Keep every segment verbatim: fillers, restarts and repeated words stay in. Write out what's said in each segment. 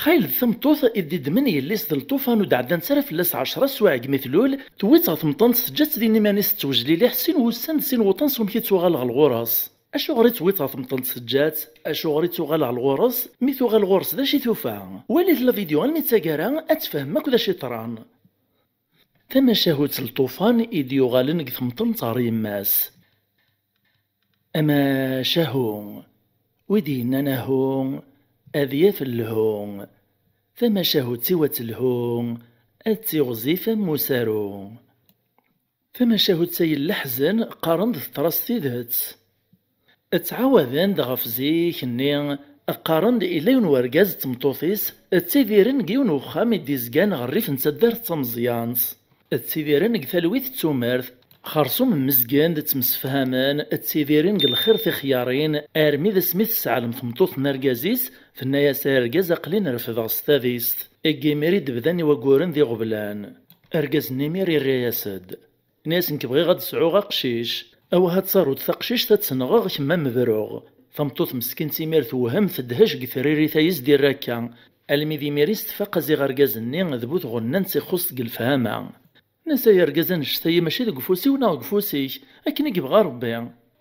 Xayel d tameṭṭut i d-iddmen yelli-s d lṭufan ur d-ɛeddant ara fell-as ɛecra sswayeɛ deg mi tlul, tewwi-tt ɣer temṭent, teǧǧa-tt din iman-is tettwejliliḥ sin wussan d sin wuṭan s wamek i d-tuɣal ɣer ɣur-s. Acuɣer i tewwi-tt ɣer temṭent teǧǧa-tt? Acuɣer i d-tuɣal ɣer ɣur-s? Mi tuɣal ɣur-s d acu i tufa? Walit la vidéo almi d taggara ad tfehmem akk d acu yeḍran. Tamacahut n lṭufan i d-yuɣalen deg temṭent ɣer yemma-s. Amacahu, wi d-yennan ahu, ad yaf lhu. Tamacahut-iw ad telhu, ad tiɣzif am usaru. Tamacahut-a n leḥzen qqaren-d teḍra s tidet. Ttɛawaden-d ɣef zik-nni, qqaren-d illa yiwen wergaz d tmeṭṭut-is ttidiren deg yiwen uxxam i d-izgan ɣer rrif n taddart d tameẓyant. Ttidiren deg talwit d tumert, xersum mmezgen d ttemsefhamen, ttidiren deg lxir tixyarin, armi d asmi tesseɛlem tmeṭṭut n argaz-is, tenna-yas: "Ay argaz, aql-in refdeɣ s tadist." Deg imir i d-bdan i wagguren d iɣeblan. Argaz-nni imir irra-yas-d. Ini-as: "Nekk bɣiɣ ad d-sɛuɣ aqcic. Awah ad taruḍ taqcict ad tt-nɣeɣ kemm ad m-bruɣ." Tameṭṭut meskint imir tewhem, tedhec deg tririt ay s-d-irra akka. Almi d imir i s-tfaq aziɣ argaz-nni d bu tɣennant ixuṣṣ deg lefhama. Nna-s: "Ay argaz annect-ayi mačči deg ufus-iw neɣ deg ufus-ik, akken i yebɣa Rebbi."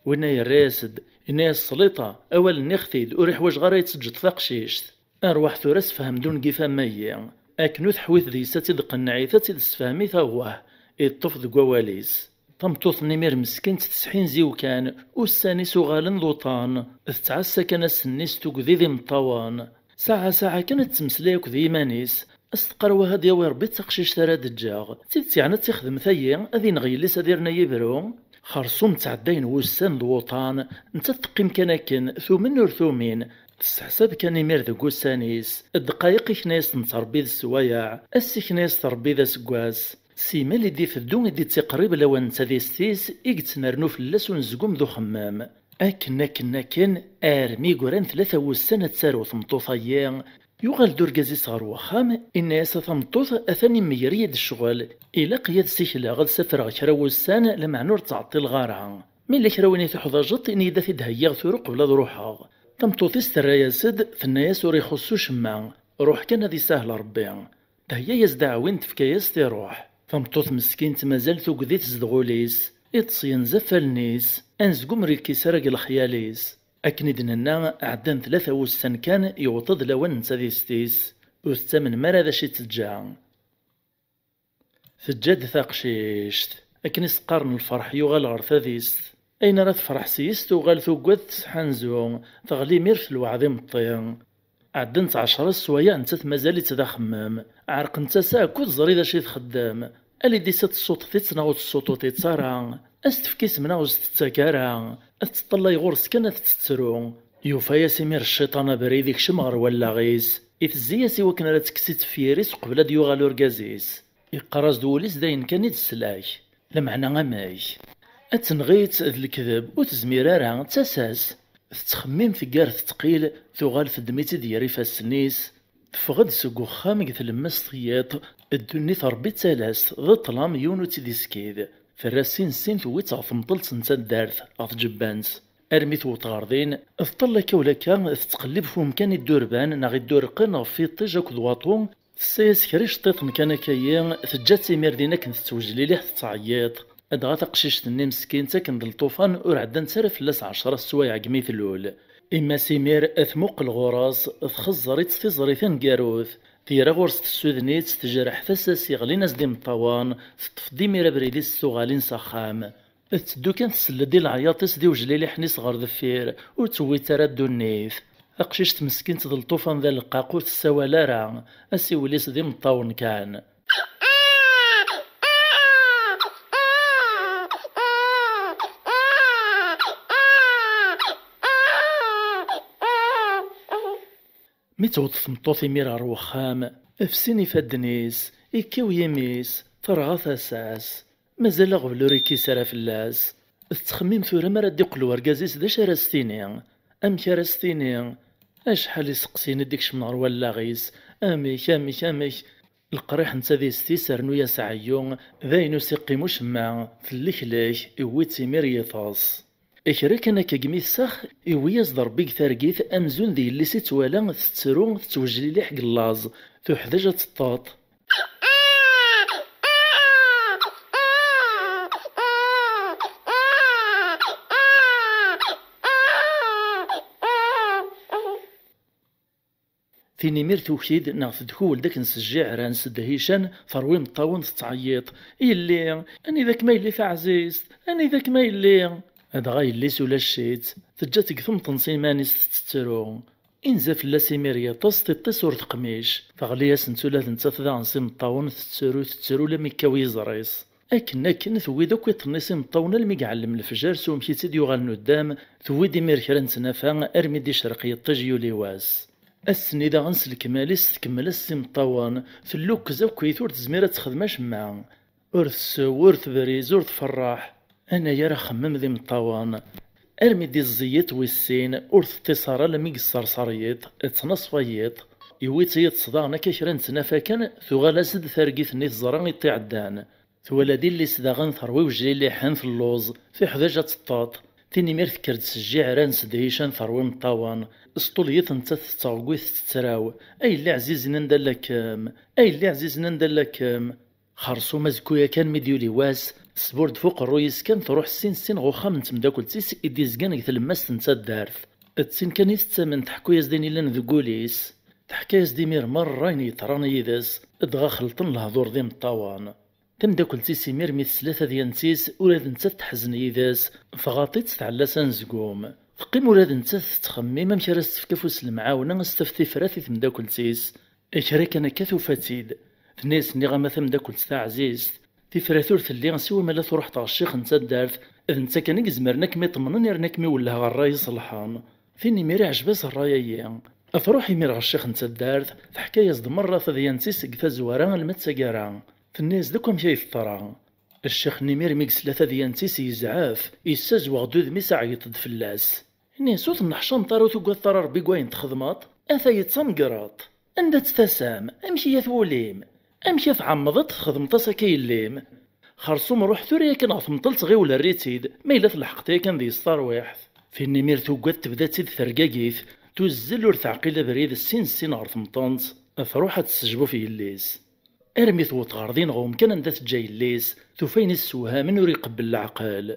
Winna yerra-yas-d, yenna-yas: "Sliṭa, awal nniɣ-t-id, ur iḥwaǧeɣ ara ad teǧǧeḍ taqcict. Arwaḥ tura sefhem-d ungif am ayi." Akken ur teḥwit deg-s ad tt-id-qenneɛit, ad tt-id-sefhemit, awah, iṭṭef deg wawal-is. Tameṭṭut-nni imir meskint tesḥinziw kan, ussan-is uɣalen d uṭan, tettɛassa kan ass-nni s tugdi d imeṭṭawen. Saɛa saɛa kan ad tettmeslay akked yiman-is, ad s-teqqar: "Wah ad yawi Rebbi d taqcict ara d-ǧǧeɣ." D tidet yeɛni ad tt-ixdem tayi, ad ineɣ yelli-s ad irna yibru? Xersum ttɛeddayen wussan d wuṭan, nettat teqqim kan akken, tumen ur tumin, tesseḥsab kan imir deg ussan-is, ddqayeq ikna-yas-tent Rebbi d sswayeɛ, ass ikna-yas-t Rebbi d aseggas. Simal i d-iteddu i d-ittiqrib lawan n tadist-is i yettnernu fell-as unezgum d uxemmem. Akken, akken, akken, armi i yuran tlata wussan ad tarew tmeṭṭut-ayi, yuɣal-d urgaz-is ɣer wexxam, inna-yas: "A tameṭṭut, atan imger-iyi-d ccɣel, ilaq-iyi ad sikleɣ, ad safreɣ kra wussan, lameɛna ur ttɛeṭṭileɣ ara. Ma yella kra win i tuḥdaǧeḍ, ini-yi-d ad t-id-heyyiɣ tura uqbel ad ruḥeɣ." Tameṭṭut-is terra-yas-d, tenna-yas: "Ur ixuṣṣ ucemma, ruḥ kan ad isahel Rebbi." Theyya-yas-d aɛwin, tefka-yas-t iruḥ. Tameṭṭut meskint mazal tugdi tezdeɣ ul-is, iṭṭes yenza f allen-is, anezgum ur yekkis ara deg lexyal-is. Akken i d-nenna, ɛeddan tlata wussan kan, yewweḍ-d lawan n tadist-is. Ur tettamnem ara d acu i teǧǧa. Teǧǧa-d taqcict. Akken i s-qqaren lferḥ yuɣal ɣer tadist. Ayen ara tefreḥ s-yes tuɣal tuggad tesḥanzu, teɣli imir f lweɛd imeṭṭi. Ɛeddant ɛecra sswayeɛ nettat mazal-itt d axemmem. Ɛerqent-as akk ur teẓri d acu i txeddem. Alidis ad tessuṭṭeḍ-itt neɣ ur tessuṭṭuḍ-itt ara. Ad s-tefk isem neɣ ur s-tettak ara. Ad teṭṭalay ɣur-s kan ad tettru. Yufa-yas imir cciṭan abrid ikcem ɣer wallaɣ-is. Itezzi-yas i wakken ara tekkes i tefyir-is uqbel ad d-yuɣal urgaz-is. Iqqar-as-d wul-is d ayen kan i d-teslak. Lameɛna amek? Ad tenɣ-itt d lekdeb, ur tezmir ara, d tasa-s. Tettxemmim teggar tettqil, tuɣal teddem-itt-id gar ifassen-is. Teffeɣ-d seg uxxam deg tlemmast n yiḍ, ddunit Rebbi d talast, d ṭṭlam yiwen ur tt-id-iskid. Terra sin sin tewwi-tt ɣer temṭelt n taddart, ɣer tjebbant. Armi tewweḍ ɣer din, teṭṭal akka u lakka, tettqellib f umkan iddurban neɣ iddurqen ɣef yiṭij akked waṭu, tessa-yas kra iceṭṭiḍen kan akka-yi, teǧǧa-tt imir din akken tettwejliliḥ tettɛeyyiḍ. Dɣa taqcict-nni meskint akken d lṭufan ur ɛeddant ara fell-as ɛecra sswayeɛ deg mi tlul. Imma s imir tmuqel ɣur-s, txezzer-itt tiẓri taneggarut, tira ɣur-s tessuden-itt, tejreḥ tasa-s yeɣlin-as-d imeṭṭawen, teṭṭef-d imir abrid-is s tuɣalin s axxam. Tetteddu kan tsell-d i leɛyaḍ-is d iwejliliḥen-is ɣer deffir, ur tewwi-tt ara ddunit. Taqcict meskint d lṭufan d aleqqaq ur tessawal ara, asiwel-is d imeṭṭawen kan. Mi tewweḍ tmeṭṭut imir ɣer wexxam, fsin ifadden-is, ikkiw yimi-s, terɣa tasa-s. Mazal aɣbel ur ikkis ara fell-as. Tettxemmim tura mi ara d-iqqel wergaz-is d acu ara s-tini. Amek ara s-tini? Acḥal iseqsiyen i d-ikecmen ɣer wallaɣ-is. Amek, amek, amek? Leqriḥ n tadist-is rnu-yas ɛeyyu, d ayen ur s-iqqim ucemma, telleklek, iwwi-tt imir yiṭes. Kra kan akka deg mi tsax, iwwi-yas-d Ṛebbi deg targit amzun d yelli-s i twala tettru, tettwejliliḥ deg llaẓ, tuḥdaǧ ad teṭṭeḍ. Tin imir tuki-d neɣ tedkuwel-d akken s jjiɛran s ddhican, terwi imeṭṭawen tettɛeyyiḍ: "Yelli, anida-kem a yelli taɛzizt? Anida-kem a yelli?" Dɣa yelli-s ulac-itt, teǧǧa-tt deg temṭen s iman-is tettettru. Inza fell-as imir yiṭes, tiṭ-is ur teqmic. Teɣli-asent ula d nettat daɣen s imeṭṭawen, tettru, tettru, lammi yekkaw yiẓri-s. Akken, akken, tewwi-d akk iṭ-nni s imeṭṭawen almi iɛellem lefjer s umek i tt-id-yuɣal nuddam, tewwi-d imir kra n tnafa armi d-icreq yiṭij yuli wass. Ass-nni daɣen s lekmal-is tkemmel-as s imeṭṭawen, tellukkez akkit, ur tezmir ad texdem acemma. Ur tessew, ur tebriz, ur tferreḥ. Anagar axemmem d imeṭṭawen. Armi d-iẓẓi yiṭ wis sin, ur teṭṭis ara almi yesserser yiṭ, ttnaṣfa yiṭ. Yewwi-tt yiṭ s daɣen akka kra n tnafa kan, tuɣal-as-d targit-nni teẓra iṭ iɛeddan. Twala-d illi-s daɣen terwi wejliliḥen telluẓ, tuḥdaǧ ad teṭṭeḍ. Tin imir tekker-d s jjiɛran s dhican terwi imeṭṭawen. S ṭul yiṭ nettat tettɣegwit tettraw: "A yelli ɛzizen anda llakem! A yelli ɛzizen anda llakem!" Xersum azekku yakan mi d-yuli wass, tesbur-d f uqerruy-is kan truḥ sin sin ɣer uxxam n temdakelt-is i d-izgan deg tlemmast n taddart. D tin kan i tettamen, teḥku-yas-d ayen illan deg wul-is. Teḥka-yas-d imir merra ayen yeḍran yid-s, dɣa xelṭen lehdur d imeṭṭawen. Tamdakelt-is imir mi tesla tadyant-is, ula d nettat teḥzen yid-s, tɣaḍ-itt tɛella s anezgum. Teqqim ula d nettat tettxemmim amek ara s-tefk afus n lemɛawna, a s-taf tifrat i temdakelt-is. Kra kan akka tufa-tt-id. Tenna-yas: "Nniɣ-am a tamdakelt taɛzizt, tifrat ur telli, siwa ma la truḥeḍ ɣer ccix n taddart, d netta kan i izemren ad kem-iṭemnen yerna ad kem-iwelleh ɣer ṛṛay iṣelḥen." Tin imir iɛjeb-as ṛṛay-agi. Truḥ imir ɣer ccix n taddart, teḥka-yas-d merra tadyant-is seg tazwara alma d taggara. Tenna-yas-d akk amek ay teḍra. Ccix-nni imir mi yesla tadyant-is yezɛef, yessazweɣ-d udem-is, iɛeyyeḍ-d fell-as. Ini-as: "Ur tenneḥcameḍ ara, ur tugadeḍ ara Ṛebbi deg wayen txedmeḍ? Ataya d tamgerḍt. Anda-tt tasa-m? Amek i yat wul-im? Amek i tɛemmdeḍ txedmeḍ-as akka i yelli-m? Xersum ruḥ tura yakan ɣer temṭelt, ɣiwel err-itt-id, ma yella telḥeqḍ yakan deg-s tarwiḥt." Tin imir tugad, tebda-tt-id tergagit, tuzzel ur teɛqil abrid, sin sin ɣer temṭent, truḥ ad tessejbu f yelli-s. Armi tewweḍ ɣer din ɣer umkan anda teǧǧa yelli-s, tufa ayen issewhamen ur iqebbel leɛqel.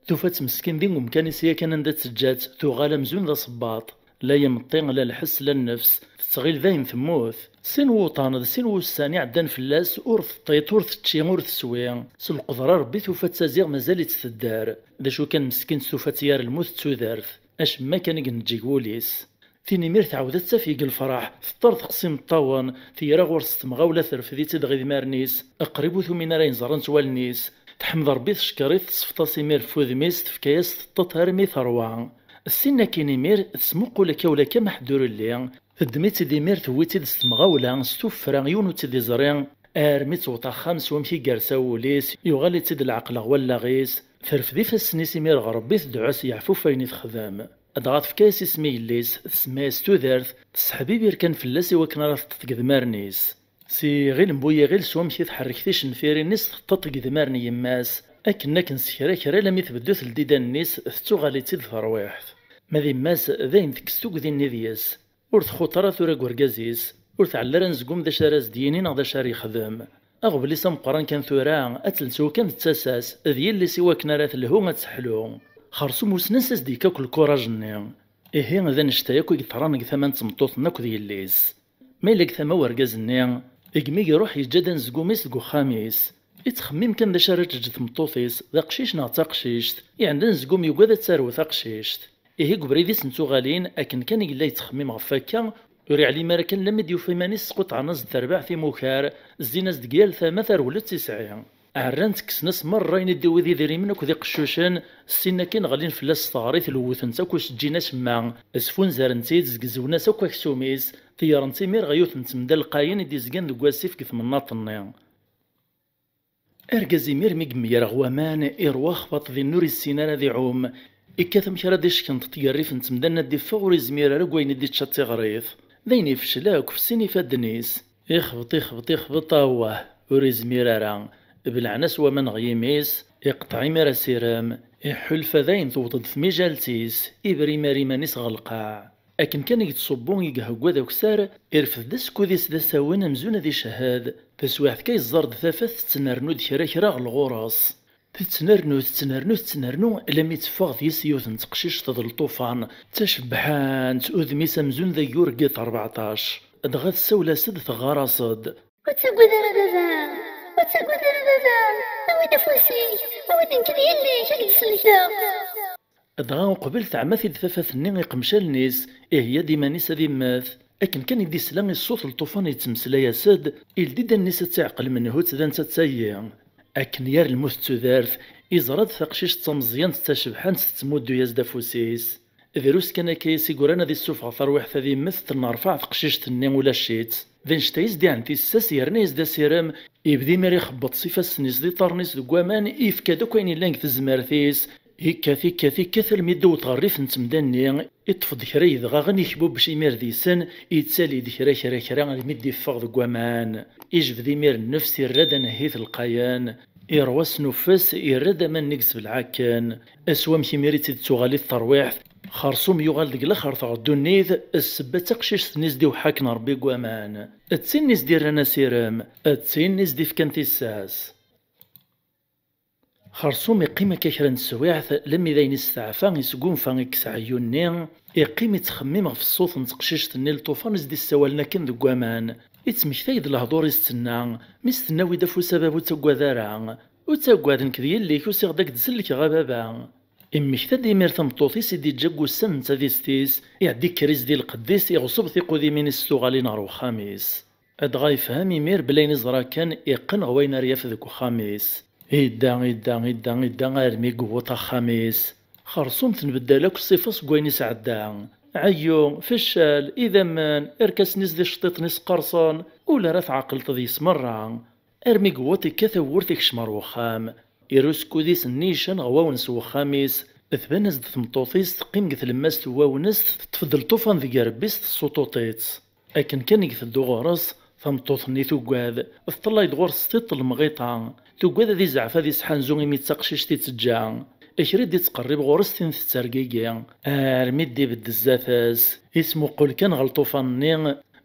Tufa-tt meskin din umkan-is yakan anda tt-teǧǧa-tt, tuɣal amzun d asebbaḍ. La imeṭṭi, la lḥess, la nnefs, tettɣil dayen temmut. Sin wuḍan d sin wussan iɛeddan fell-as, ur teṭṭiṭ, ur tečči, ur teswi. S lqedra Ṛebbi tufa-tt aziɣ mazal-itt tedder. D acu kan meskint tufa-tt yar lmut d tudert. Acemma kan i ineǧǧ deg wul-is. Tin imir tɛawed ad taf deg lefraḥ, teṭṭerḍeq s imeṭṭawen, teyra ɣur-s temɣawla terfed-itt-id ɣer idmaren-is, qrib ur tumin ara ayen ẓrant wallen-is. Teḥmed Ṛebbi, teckeṛ-it, tesfeḍ-as imir f udem-is, tefka-yas teṭṭeḍ armi terwa. Ssin akkin imir, tesmuqul akka ula akka ma ḥedd ur illi, teddem-itt-id imir, tewwi-tt-id s temɣawla, s tuffra, yiwen ur tt-id-iẓri, armi tewweḍ axxam s wamek i yersa wul-is, yuɣal-itt-id leɛqel ɣer wallaɣ-is, terfed ifassen-is imir ɣer Ṛebbi, tedɛu-s yeɛfu ɣef wayen i texdem. Dɣa tefka-yas isem i yelli-s, tsemma-yas Tudert, tesseḥbibir kan fell-as i wakken ara teṭṭeḍ deg idmaren-is. Si ɣil n bu yiɣil s wamek i tḥerrek ticenfirin-is teṭṭeḍ deg idmaren n yemma-s, akken akken s kra kra almi tbeddu teldi idanen-is, tettuɣal-itt-id terwiḥt. Ma d yemma-s, dayen tekkes tugdi-nni deg-s. Ur txuṭ ara tura deg urgaz-is, ur tɛell ara anezgum d acu ara s-d-yini neɣ d acu ara yexdem. Aɣbel-is ameqqran kan tura, ad telsew kan d tasa-s, d yelli-s i wakken ara telhu, ad teḥlu. Xersum wissen ansi as-d-yekka akk lkuraj-nni. Ihi, d annect-a akk i yeḍran deg tama n tmeṭṭut-nni akked yelli-s. Ma yella deg tama n urgaz-nni, deg mi iruḥ yeǧǧa-d anezgum-is deg uxxam-is. Ittxemmim kan d acu ara teǧǧ tmeṭṭut-is, d aqcic neɣ d taqcict. Iɛenda anezgum yugad ad tarew taqcict. Ihi deg ubrid-is n tuɣalin, akken kan i yella yettxemmim ɣef wakka, ur iɛlim ara kan lammi d-yufa iman-is squṭɛen-as-d terbaɛt imukar, zzin-as-d deg yal tama, tarewla ur tt-isɛi. Ɛerran-t, kksen-as merra ayen i d-iwwi d idrimen akked iqeccucen, ssin akin ɣlin fell-as s teɣrit, lewwten-tt akk ur s-ǧǧin acemma, sfunzaren-tt-id, zgezwen-as akk aksum-is, ṭeyyren-tt imir ɣer yiwet n temda lqayen i d-izgan deg wasif deg temnaḍt-nni. Argaz imir mi yemyar ɣer waman, iṛwa axbaṭ din ur issin ara ad iɛum. Ikkat amek ara d-ickenṭeṭ gar rrif n temda-nni ad d-iffeɣ, ur izmir ara deg wayen i d-ičča d tiɣrit. Dayen ifcel akk, fessin ifadden-is. Ixbeṭ, ixbeṭ, ixbeṭ, awah, ur izmir ara. Belɛen-as waman ɣer yimi-s, iqṭeɛ imir asirem, Iḥulfa dayen tewweḍ-d tmijalt-is, ibrim ar iman-is ɣer lqaɛ. Akken kan i yettṣubbu i yehegga d akessar, irfed-d asekkud-is d asawen amzun ad icehhed. Taswiɛt kan yeẓẓar-d tafat tettnernu-d kra kra ɣer lɣur-s. Tettnernu, tettnernu, tettnernu, alammi teffeɣ deg-s yiwet n teqcict d lṭufan, d tacebḥant, udem-is amzun d ayyur n yiṭ rbeɛṭac. Dɣa tessawel-as-d, teɣɣar-as-d. Ur ttagad ara baba, ur ttagad ara baba, awi-d afus-ik, awi-d nekk d yelli-k, ad k-d-sellkeɣ. Dɣa uqbel teɛma-t-id tafat-nni iqmec allen-is, iheyya-d iman-is ad immet. Akken kan i d-isla i ṣṣut n lṭufan yettmeslay-as-d, ildi-d allen-is ad tt-iɛqel menhu-tt d anta-tt ayi. Akken yar lmut d tudert, iẓra-d taqcict d tameẓyant d tacebḥant tettmuddu-yas-d afus-is. Drus kan akka i s-igran ad issufeɣ tarwiḥt ad immet, tennerfaɛ teqcict-nni ulac-itt. D anect-a i s-d-iɛen tissas, yerna-yas-d asirem, ibda imir ixebbeḍ s ifassen-is d iṭarren-is deg waman, ifka-d akk ayen yellan deg tezmert-is. Ikkat, ikkat, ikkat almi d-iwweḍ ɣer rrif n temda-nni, iṭṭef-d kra yedɣaɣen, ikbubec imir deg-sen, ittali-d kra, kra, kra almi d-iffeɣ deg waman. Ijbed imir nnefs, irra-d anehhit lqayen. Irwa s nufes, irra-d aman-nni yesbelɛ akken. Aswamek imir i tt-id-tuɣal i terwiḥt, xersum yuɣal deg laxert ɣer ddunit, ssebba d taqcict-nni s-d-iweḥḥa akken Rebbi deg waman. D tin i s-d-irran asirem, d tin i s-d-ifkan tissas. Xersum iqqim akka kra n teswiɛt, lemmi d ayen isteɛfa, isgunfa, ikkes ɛeyyu-nni, iqqim ittxemmim ɣef ṣṣut n teqcict-nni n lṭufan i s-d-issawalen akken deg waman. Ittmektay-d lehdur i s-tenna, mi s-tenna awi-d afus a baba ur ttaggad ara. Ur ttaggad, nekk d yelli-k, usiɣ-d ad k-d-sellkeɣ a baba. Immekta-d imir tameṭṭut-is i d-iǧǧa deg wussan n tadist-is, iɛeddi kkriz di lqedd-is, iɣṣeb tiqudimin-is s tuɣalin ɣer wexxam-is. Dɣa yefhem imir belli ayen iẓra kan iqqen ɣer wayen ara yaf deg wexxam-is. Idda, idda, idda, idda armi yewweḍ axxam-is. Xersum tenbeddal akk ṣṣifa seg wayen isɛedda. Ɛeyyu, feccal, idammen, irkasen-is d iceṭṭiṭen-is qqerṣen, ula ara tɛeqleḍ deg-s merra. Armi yewweḍ ikkat awwurt ikcem ɣer wexxam. Irra usekkud-is nnican ɣer wawnes n wexxam-is. Tban-as-d tmeṭṭut-is teqqim deg tlemmast n wawnes, teṭṭef-d lṭufan deg irebbi-s, tessuṭuṭ-itt. Akken kan i iteddu ɣur-s, tameṭṭut-nni tugad, teṭṭalay-d ɣur-s s tiṭ n lemɣiṭa. Tugad ad izɛef ad isḥanzu imi d taqcict i teǧǧa. Kra i d-ittqerrib ɣur-s tin tettergigi, armi d-ibedd zdat-s. Ismuqul kan ɣer lṭufan-nni,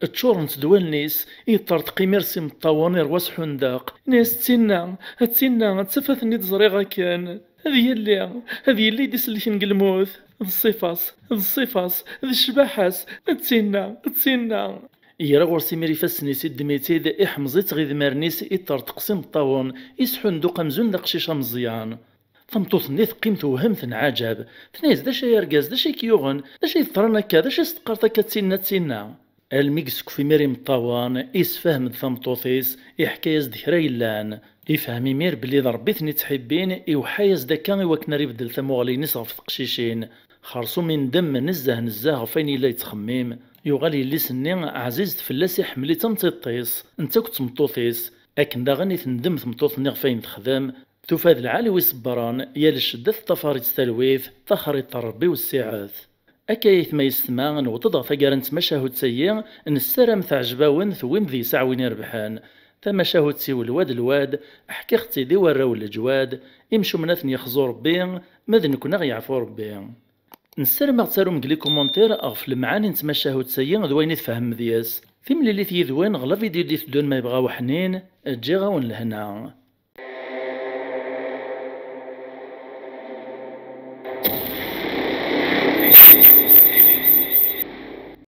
ččurent-d wallen-is, iṭṭerṭeq imir s imeṭṭawen, irwa s ḥundeq. Inna-yas: "D tinna, d tinna, d tafat-nni d-ẓriɣ akken. D yelli, d yelli i d-isellken deg lmut. D ṣṣifa-s, d ṣṣifa-s, d ccbaḥa-s, d tinna, d tinna." Yerra ɣur-s imir ifassen-is, iddem-itt-id, iḥemẓ-itt ɣer idmaren-is, iṭṭerṭeq s imeṭṭawen, isḥunduq amzun d aqcic ameẓyan. Tameṭṭut-nni teqqim tewhem, tenɛaǧab. Tenna-yas: "D acu ay argaz, d acu ay k-yuɣen? D acu ay teḍran akka? D acu i s-teqqareḍ akka d tinna, d tinna?" Almi yessekf imir imeṭṭawen, isefhem-d tameṭṭut-is, iḥka-yas-d kra yellan. Ifhem imir belli d Ṛebbi i ten-ittḥibbin, iweḥḥa-yas-d akka i wakken ara ibeddel tamuɣli-ines ɣef teqcicin. Xersum indem nezzeh nezzeh ɣef wayen yella yettxemmim. Yuɣal yelli-s-nni ɛzizet fell-as, iḥemmel-itt am tiṭ-is, netta akked tmeṭṭut-is. Akken daɣen i tendem tmeṭṭut-nni ɣef wayen texdem, tufa d lɛali wi ṣebbren, yal ccedda teṭṭafar-itt talwit, taxriṭ n Ṛebbi wessiɛet. Akka aytma yessetma, newweḍ-d ɣer taggara n tmacahut-agi, nessaram teɛjeb-awen, tewwim deg-s aɛwin irebḥen. Tamacahut-iw lwad lwad, ḥkiɣ-tt-id i warraw n leǧwad, imcumen ad ten-yexzu Ṛebbi, ma d nekkni ad ɣ-yeɛfu Ṛebbi. Nessaram ad ɣ-tarum deg les commentaires ɣef lemɛani n tmacahut-agi d wayen i tfehmem deg-s. Timlilit yid-wen ɣer la vidéo d-iteddun ma yebɣa uḥnin, ǧǧiɣ-awen lehna.